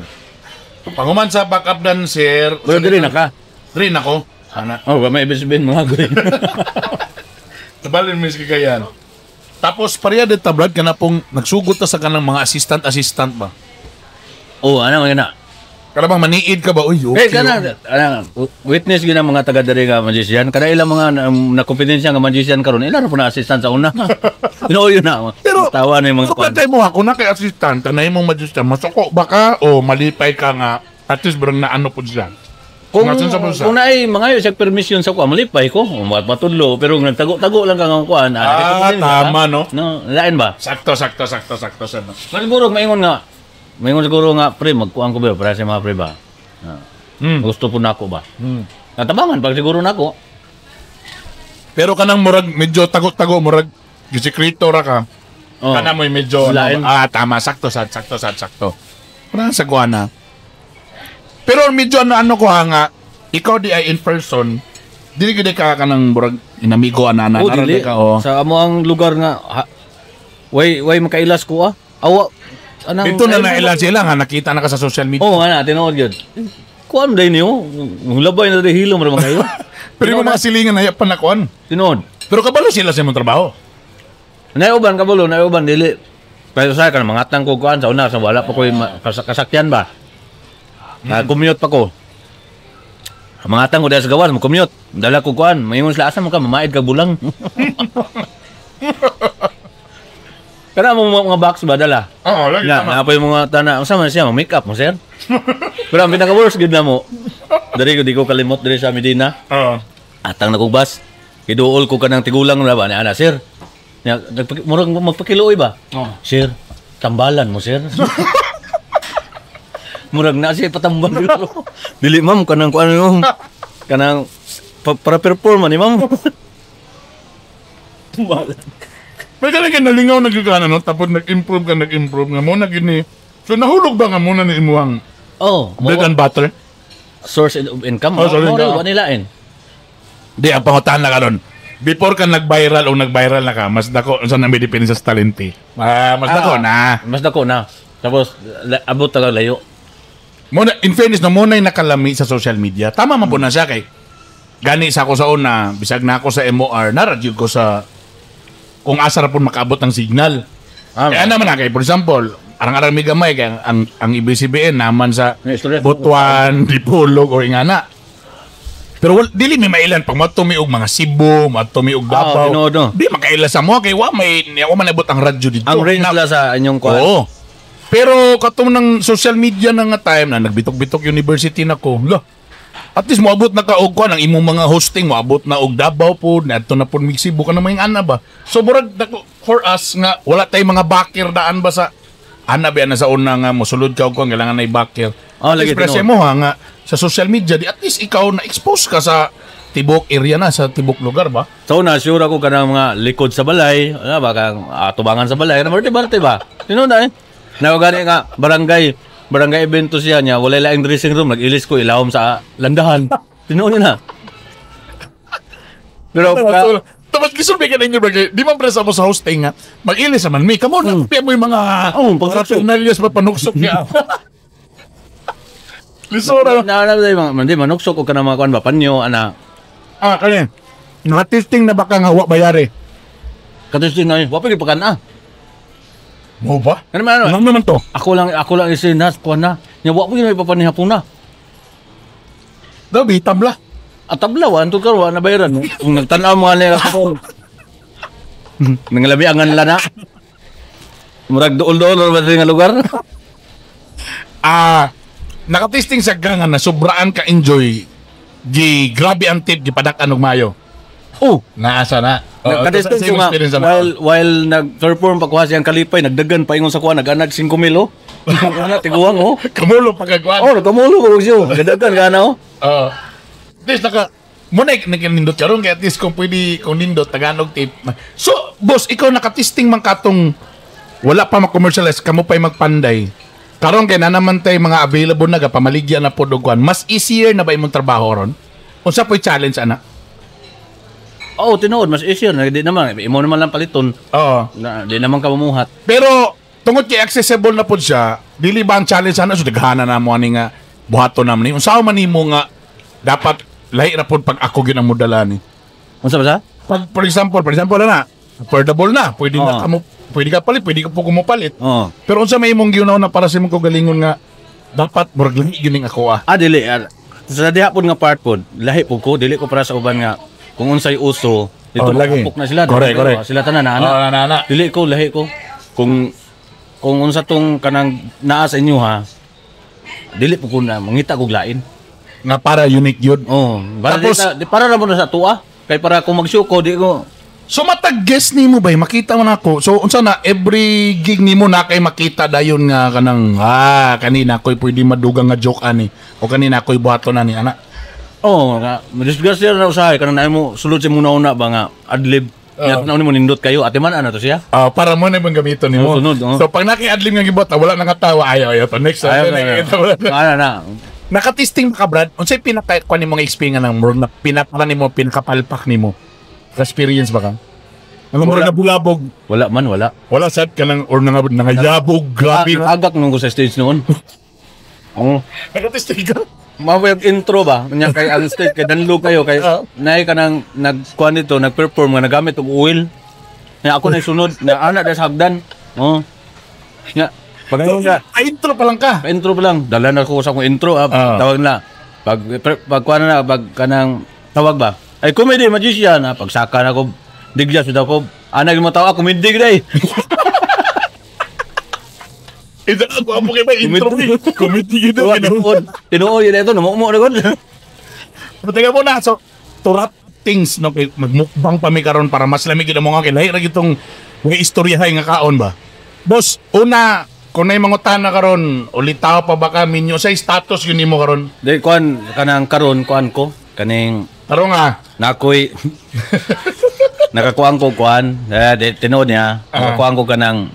Panguman sa backup dancer, Pero diri na ka. Diri na ko. Ana. Oh, ba may ibig sabihin mga green. Tabalin mis kagayan. Tapos pareha din ta, Brad, kana pong nagsugod ta sa kanang mga assistant-assistant ba. Oh, ano man na. Kana bang maniid ka ba? Uy, okay. Eh, kana ana witness gyud ang mga taga diri nga magician. Kada ilang mga na kompetensya nga magician karon, ila ra po na assistant sa una. Tinuod yun na. Pero, tawa na yung mga kung kwan. tayo mo ako na kay assistant, tanay mong magician, masuko ba ka o malipay ka nga, at least barang na ano po siya. Kung Nga, sa bulsa. kung naay mga siya permission sa kuan, malipay ko, matudlo, pero nagtago-tago lang ka nga kuan. Ah, tama, no? No, lain ba? Sakto, sakto, sakto, sakto, sakto. Pero siguro maingon siguro nga pre, magkuan ko ba para sa mga pre ba. Ah, gusto po nako ba? Natabangan pag siguro nako. Pero kanang murag medyo tago-tago, murag gisikreto ra ka. Oh. Kana mo'y medyo Lain. ano, ah, tama, sakto sad, sakto sad, sakto. Parang sa kuana. Pero medyo ano-ano ko ha nga, ikaw di ay in person, dili gid ka kanang murag inamigo ana-ana. Oh, Nara dili. di ka, oh. Sa amo ang lugar nga ha, way way makailas ko ah. Awa anang Dito na naila sila nga nakita na ka sa social media. Oh, ana tinuod gyud. Kuan day niyo. Labay na day hilom ra man kayo. Pero yung mga silingan na pa na kuan. Tinuod. Pero kabalo sila sa imong trabaho. Naiuban kabalo, naiuban dili. Pero sa kan mangatang ko kuan sa una sa wala pa ko'y kasakyan ba. Commute pa ko. Mangatang ko dahil sa gawas, mo-commute. Dala ko kuan, maingon sila asa mo ka mamaid ka bulang. Kana mo mga box ba dala? Oo, lagi Na, tama. na pa yung mga tana, unsa man siya, make up mo sir. Pero ang pinaka worst gid na mo. Diri ko di ko kalimot diri sa Medina. Oo. Atang na kog bus. Kiduol ko kanang tigulang na ba ni ana sir. Nya murag magpakiluoy ba? Oo. Sir, tambalan mo sir. Murag na siya patambal. Dili ma'am kanang kuan mo. Kanang para perform man ni ma'am. Tambalan. May kanang ka nalingaw na gyud ka na, no? Tapos nag-improve ka, nag-improve nga mo na gyud ni. So nahulog ba nga muna ni imuhang Oh, bread and butter? Source of income. Oh, source of Mo income. wa nila eh. Di, ang pangutahan na karon. Before ka nag-viral o nag-viral na ka, mas dako sa nang may depende sa talente. Ah, mas dako Ah, na. Mas dako na. Tapos abot talaga layo. Muna, in fairness, no, muna nakalami sa social media. Tama man po na siya kay gani sa ako sa una, bisag na ako sa MOR, naradyo ko sa kung asa ra po makaabot ng signal. Ah, Kaya naman na kay, for example, arang-arang mi gamay kay ang ABS-CBN naman sa May istorya. Butuan, Dipolog or ingana. Pero dili may mailan pag matumi og mga Cebu, matumi og Ah, Davao. tinuod, no? Di makaila sa mo kay wa may wa man abot ang radyo dito. Ang range sila sa inyong kuan. Oo. Pero katong ng social media na nga time na nagbitok-bitok university na ko. La. At least moabot na ka og kuan ang imong mga hosting moabot na og Davao po, nadto na po mig Cebu ka na may ana ba. So murag dako for us nga wala tay mga backer daan ba sa ana ba na sa una nga mosulod ka og kuan kailangan na backer. Oh, lagi, At least tinuod. mo ha nga sa social media di at least ikaw na expose ka sa tibok area na sa tibok lugar ba. So na sure ako kanang mga likod sa balay, ano ba kang tubangan sa balay, ano ba ba? Tinuod na eh. Nawagani nga barangay barangay evento siya niya, wala laing dressing room, nag-ilis ko ilawom sa landahan. Tinuod na. Pero ka, Tapos gisulbi ka ninyo bro, di man presa mo sa hosting nga, mag-ilis naman mi, kamo na mo yung mga Oh, pagsuksok. paraphernalias ba panuksok niya. Lisura. na na na mga hindi manuksok og kanang mga kuan ba panyo ana. Ah, kani. Nakatesting na ba ka nga wa bayari? Katustin na eh, wa pa gyud pakan ah. Mo ba? Ano man ano? Ano naman to? Ako lang isinas kuan na. Nya wa pa gyud may papanihapon na. Daw tabla. At tabla wa antud karon wa na bayaran. Kung nagtan-aw mga nila ako. Nanglabi ang lana. Murag duol-duol ra ba nga lugar? Ah, nakatesting sa nga na sobraan ka enjoy. Gi grabe ang tip gipadak-an og mayo. Oh, Naasa na. Oo, nagka-testing same ko nga, experience na. while nag-perform pa kuha siyang kalipay, nagdagan pa ingon sa kuha, nag-anag 5 mil oh. Ana tiguang oh. Kamulo pagkagwan. Oh, nagkamulo ko siyo. Nagdagan ka na oh. Oo. At least naka mo na nagnindot karon kay at least kung pwede kung nindot Tagalog tape. So, boss, ikaw nakatesting man katong wala pa ma-commercialize kamo pa'y magpanday. Karon kay na naman tay mga available na gapamaligya na pod og kuan. Mas easier na ba imong trabaho ron? Unsa po'y challenge ana? Oh, tinuod mas easier na di naman imo naman lang paliton. Oo. Na, di naman ka mamuhat. Pero tungod kay accessible na pod siya, dili ba ang challenge ana so daghana na mo ani nga buhaton naman ni. Unsa man nimo nga dapat lahi ra pod pag ako gyud ang modala ni. Unsa ba sa? Pag for example na, affordable na, pwede na Oo. kamo, pwede ka palit, pwede ka po kumupalit. Oh. Pero unsa may imong giunaw na para sa imong kaugalingon nga dapat murag lahi gyud ning ako ah. Ah, dili. Ah, sa diha pod nga part pod, lahi pod ko, dili ko para sa uban nga kung unsay uso, dito Oh, lagi. makapok na sila. Correct, correct. Sila tanan na ana. Oh, na, na, na. Dili ko lahi ko. Kung unsa tong kanang naa sa inyo ha, dili po ko na mangita kog lain. Nga para unique yun. Oh, para Tapos- di, para ra mo na sa tuwa. Kay para kung magsuko di ko So matag guest nimo bay makita mo na ako. So unsa na every gig nimo na kay makita dayon nga kanang kanina ko'y pwede madugang nga joke ani o kanina ko'y buhaton ani ana. Oh, nga madisgrasya na usahay kanang naay mo sulod sa muna una ba nga adlib. Nya oh. mo nindot kayo ate man ana to siya. Ah, para mo na ibang gamiton nimo. Oh, sunod, oh. So pag naki-adlib nga gibot, wala nang katawa ayaw ayaw to next. Ayaw Ayaw, na. nakita, wala na. Ana na. Nakatesting ka Brad. Unsay pinaka kuan nimo nga experience ng murag na pinapara nimo pinakapalpak nimo? Experience ba ka? Ang murag Wala. na bulabog. Wala man wala. Wala sad ka lang or nangayabog grabe. Ah, agak nung ko sa stage noon. Oh. Nakatesting ka. Mawag intro ba? Nya kay ang stage kay danlo kayo kay naay ka nang nagkuan nito, nagperform nga nagamit og oil. Nya ako na sunod na ana sa hagdan. Oh. Nya pag ka, Ay, intro pa lang ka. intro pa lang, dala na ko sa akong intro, ah, tawag na. Pag kuan na pag kanang tawag ba? Ay comedy magician, ah, pagsaka na ko digya sud ako. Ana gyud mo tawa comedy gid ay. Ito ako amo kay may intro ni. Comedy gid. Tinuod, tinuod yun ito, namumo na gud. Pero teka muna, so to wrap things, no, kay magmukbang pa mi karon para mas lamig gid ang mga kay lahi ra gitong mga istoryahay nga kaon ba. Boss, una, kung nay mangutana karon, ulitaw pa ba ka minyo sa status yun nimo karon? Di kuan kanang karon kuan ko kaning Taro nga. Nakoy nakakuan ko kuan eh, di, tinuod niya nakakuan ko kanang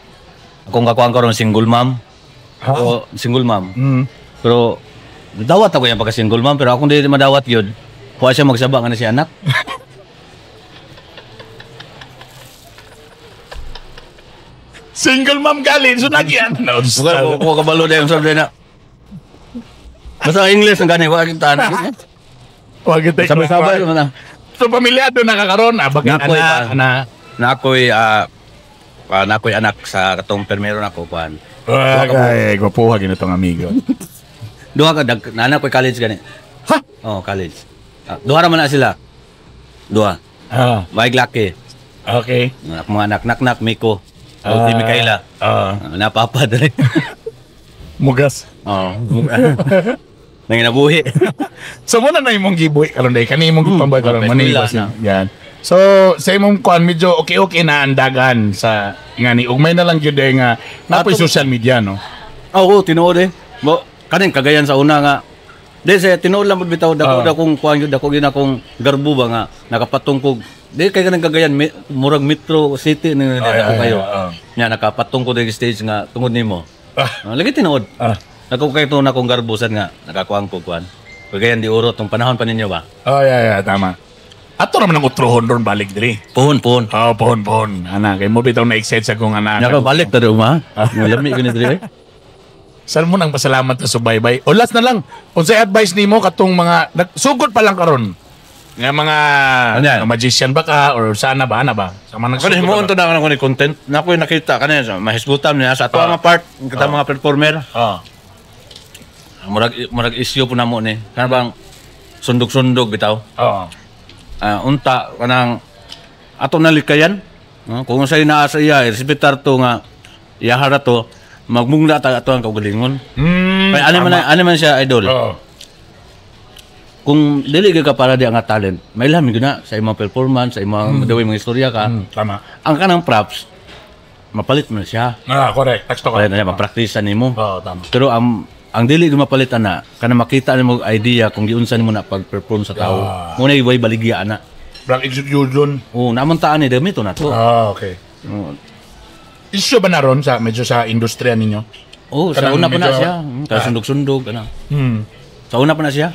akong kakuan karon single mom. O single mom. Pero dawat ako yung pagka single mom, pero akong dili madawat yun. Huwa siya magsaba nga na si anak. Single mom gali so nagyan. No, Muka ko kabalo na yung sabi na. Basta English ang gani wa kita. Wag kita. Sabay-sabay naman na. So pamilyado na ka karon, ah, bakit Nakoy ana pa. ana. Nakoy anak sa katong permero nako kuan. Ah, kay gwapuha ginitong amigo. Duha ka dag nana ko'y college gani. Ha? Oh, college. Ah, duha ra man na sila. Duha. Ah, May laki. okay. Anak mga anak nak Miko. O si Mikaela. Ah, Ah, napapa dali. mugas. Oh. Nanginabuhi. So muna na imong gibuhi karon day kani imong gipambay karon Okay, man wala na. Yan. So sa imong kuan medyo okay-okay na ang dagan sa ngani ugmay na lang gyud day nga napoy social media, no. Oo, tinuod eh. Bo, kaning Cagayan sa una nga. Di sa tinuod lang pud bitaw dako Ah. dako kuan gyud dako gyud akong garbo ba nga nakapatong ko. Di kay kanang Cagayan murag Metro City ni Ay, dako ay, kayo. ay, ay. Nya nakapatong ko diri stage nga tungod nimo. Ah. Ah, lagi tinuod. Ah. Dako kay to na akong garbo sad nga nakakuan ko kuan. Cagayan di Oro tong panahon pa ninyo ba? Oh, yeah, yeah, tama. Ato naman ang utrohon ron balik diri. Pohon, pohon. Oh, pohon, pohon. Ana, kay mo bitaw na excited sa kong anak. Nya balik ta uma. Lami gyud ni diri. eh. Saan mo nang pasalamat sa subaybay? O last na lang, unsay advice nimo katong mga sugod pa lang karon? Nga mga Ano yan? mga magician ba ka or sana ba ana ba? Sa mga Kani nagsugod mo ba? to na kanang content. Na ko nakita kani sa mahisgutan niya sa ato nga part kita mga performer. Ah. Murag murag issue po namo ni. Kana bang sundog-sundog bitaw. Oo. Ah, unta kanang ato nalikayan. No? Kung unsay naa sa iya, respetar to nga iyahara to, magmungla ta ato ang kaugalingon. Kay ani man siya idol. Oo. Kung dili gyud ka para di ang nga talent, mailhan gyud na sa imong performance, sa imong mm. mga istorya ka. Tama. Ang kanang props, mapalit mo na siya. Ah, correct. Teksto ka. Kaya na siya, mapraktisa nimo. Oo, tama. Pero ang dili gyud mapalit ana, kana makita nimo idea kung giunsa nimo na pag-perform sa tao. Ah. Mo na iway baligya ana. Brang execution. Oo, naman taan ni gamito na to. Ah, okay. Oo. Issue ba na ron sa medyo sa industriya ninyo? Oh, sa Kanang una pa na medyo- siya. Kasundog-sundog ana. Sa una pa na siya.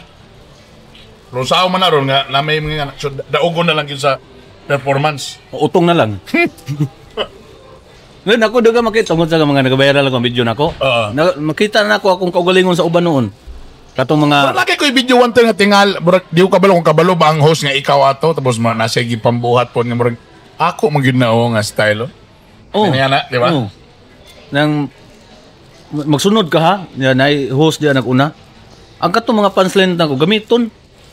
Pero sa man na ron nga na may mga so, daugon na lang yun sa performance. Utong na lang. Ngayon ako daga makita tungod sa mga nag-viral akong video nako. Oo. Na, makita na ako akong kaugalingon sa uban noon. Katong mga Pero lagi ko i-video one time nga tingal, murag di ko kabalo kung kabalo ba ang host nga ikaw ato tapos ma nasa gipambuhat po nga murag ako man gyud na o nga style. Oh. Oh. Kanya na, di ba? Oo. Nang magsunod ka ha, yan ay host diyan naguna. Ang katong mga punchline nako gamiton.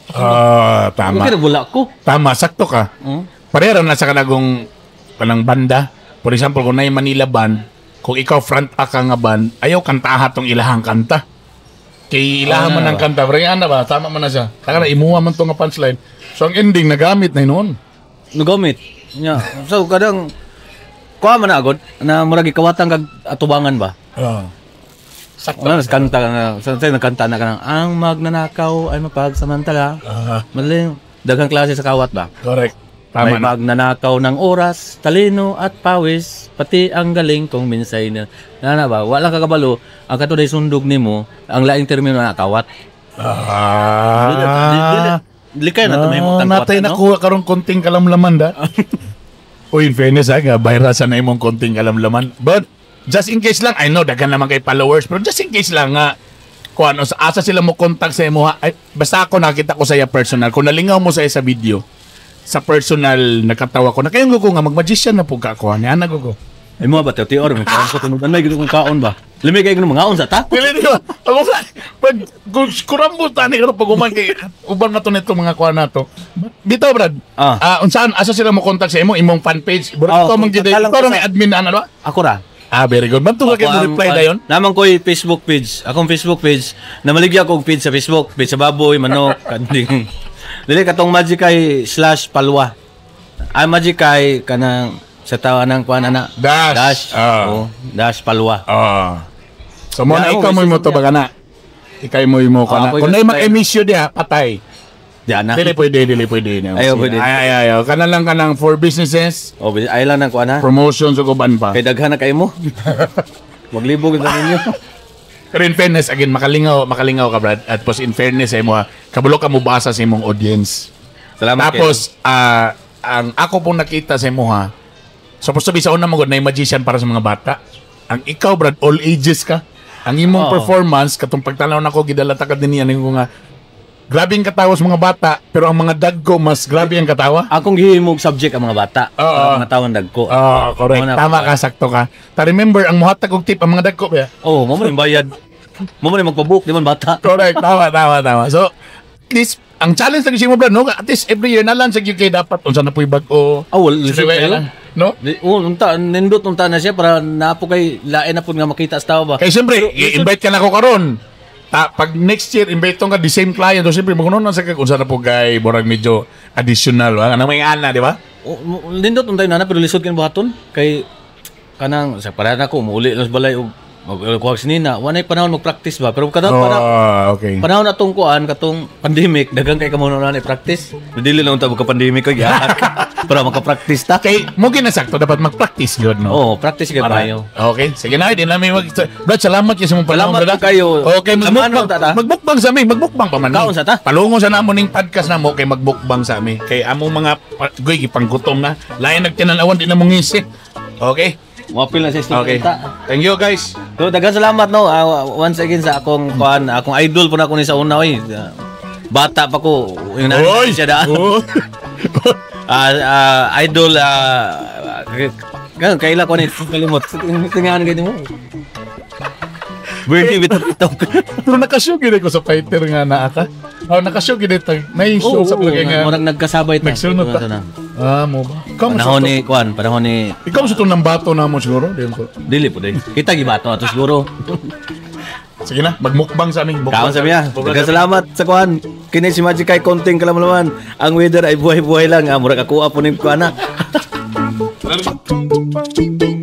Ah, tama. Okay, wala ko. Tama, sakto ka. Oo. Pareho na sa kanagong kanang banda. For example, kung naay Manila band, kung ikaw front ka nga band, ayaw kantaha tong ilahang kanta. Kay ilahan Oo, man na ang ba? kanta. Pero yung ano ba, tama man na siya. Taka na, imuha man tong nga punchline. So ang ending, nagamit na yun. Nagamit. Nya. So kadang kuha man na agad na murag ikawatan kag atubangan ba. Oo. Sakto. Wala na kanta na sa sa nagkanta na kanang ang magnanakaw ay mapagsamantala. Ah, Mali daghang klase sa kawat ba. correct. Tama May na. magnanakaw ng oras, talino at pawis, pati ang galing kung minsay na. Na, na ba? Wala ka kabalo, ang katuday sundog nimo, ang laing termino na kawat. Ah. Likay na to may Ah, mutang natay kawat, no? nakuha karong konting kalamlaman da. Uy, in fairness ha, nga viral sa na imong konting kalamlaman. But just in case lang, I know daghan naman kay followers, pero just in case lang nga kung ano, sa asa sila mo contact sa imo ha, ay, basta ako nakita ko sa iya personal, kung nalingaw mo sa iya sa video, sa personal nakatawa ko, na kayong ko nga mag-magician na po ka ko, ani ana ko ko. Ay mo ba teo tior may kaon ko tunugan may gid kong kaon ba. Limi kay gud mangaon sa ta. Dili di ba? Ako sa pag kung kurambo tani karon pag human kay uban na to nito mga kuan nato. Bitaw Brad. Ah. Ah, unsaan asa sila mo contact sa imo imong fan page? Bro, Ah, ikaw man gid kontak lang ikaw ko may admin ana ba? Ako ra. Ah, very good. Banto ka kay mo Ako ang- reply dayon. Naman ko'y Facebook page. Akong Facebook page. Namaligya ko og page sa Facebook. Page sa baboy, manok, kanding. Dili, katong Magic kay /Palwa. Ay, Magic kay kanang sa tawa ng kuan ana. Dash. Dash. Ah. Oh, -Palwa. Ah. So mo na Yeah, ikaw oh, mo mo to baga na. Ikaw mo mo Ah, kana. ako Kung yung na mag-emisyo diha, patay. Di ana. Dili pwede, dili pwede. No. Ayaw, pwede. Ay, ay, ay. Kana lang kanang for businesses, Oh, ay lang nang kuan ha. promotions ug uban pa. Kay daghan na kay mo. Maglibog na ninyo. Pero in fairness, again, makalingaw, makalingaw ka, Brad. At pos in fairness, ay mo, kabalo ka mo basa sa imong audience. Salamat. Tapos, ang ako pong nakita sa imo ha, supposed to be sa una mo na magician para sa mga bata. Ang ikaw, Brad, all ages ka. Ang imong performance, katong pagtanaw nako, gidala ta ka din niya, ko nga, grabe ang katawa sa mga bata, pero ang mga dagko, mas grabe ang katawa. Akong gihimog subject ang mga bata. Para mga tawon dagko. Ah, correct. Mao na- Tama ka, sakto ka. Ta remember, ang muhatag og tip, ang mga dagko, ba? Oh, mo man yung bayad. Mo man yung magpabook, di man bata. Correct. Tama, tama, tama. So, at least, ang challenge lagi si mo, Brad, no? At least every year na lang sa UK dapat unsa na po'y bag-o. Ah, well, lisod Sige, kayo. lang, no? Di, oh, unta, nindot unta na siya para napo kay lain na pud nga makita sa tao ba. Kay siyempre, i-invite ka na ko karon. Ta, pag next year invite ka the same client, so siyempre magunon na sa kag unsa na po kay borag medyo additional, wa kanang may ana, di ba? Oh, nindot untay na pero lisod kay buhaton kay kanang sa para na ko muuli lang sa balay og magkuha sinina, walay panahon mag-practice ba, pero kada para Oh, okay. panahon atong kuan katong pandemic, daghan kay kamo na practice. Dili lang unta magka pandemic kay giahak para maka-practice ta. Kay mo ginasakto dapat mag-practice gyud, no? Oh, practice kay tayo. Okay, sige na, di namin mag. Brad, salamat kayo sa mong panahon, Salamat brad. kayo. Okay, Samahan magmukbang, mo, tata. magmukbang sa amin, magmukbang pa man. Kaon sa ta? Palungo sa namo ning podcast namo kay magmukbang sa amin. Kay among mga goy gipanggutom na. Lain nagtinanawan di na mong ngisi. Okay. Moapil na sa Okay. student ta. Thank you, guys. So daghan salamat, no. Ah, once again sa akong kuan, akong idol po na ako ni sa una oy. Ah, bata pa ko, yung Oy! siya daan. Oh. Ah, ah, idol, ganun, kaila ko ni kalimot. Tingahan ganyan mo. Bernie bitaw bitaw. Pero nakashow gid ko sa fighter nga naa ka. Oh, nakashow gid ta. Nay show sa palagay nga. Murag nagkasabay ta. Nagsunod ta. na. Ah, mo ba? Ikaw mo Panahon sa ni kuan, panahon ni Ikaw mo sa itong nambato na mo siguro. Di ko. Dili po day. Kita gibato ato siguro. Sige na, magmukbang sa amin. Kaon sa miya. Daghang salamat sa kuan. Kini si Magic kay konting kalamlaman. Ang weather ay buhay-buhay lang. Ah, murag ako po ning kuan na. Thank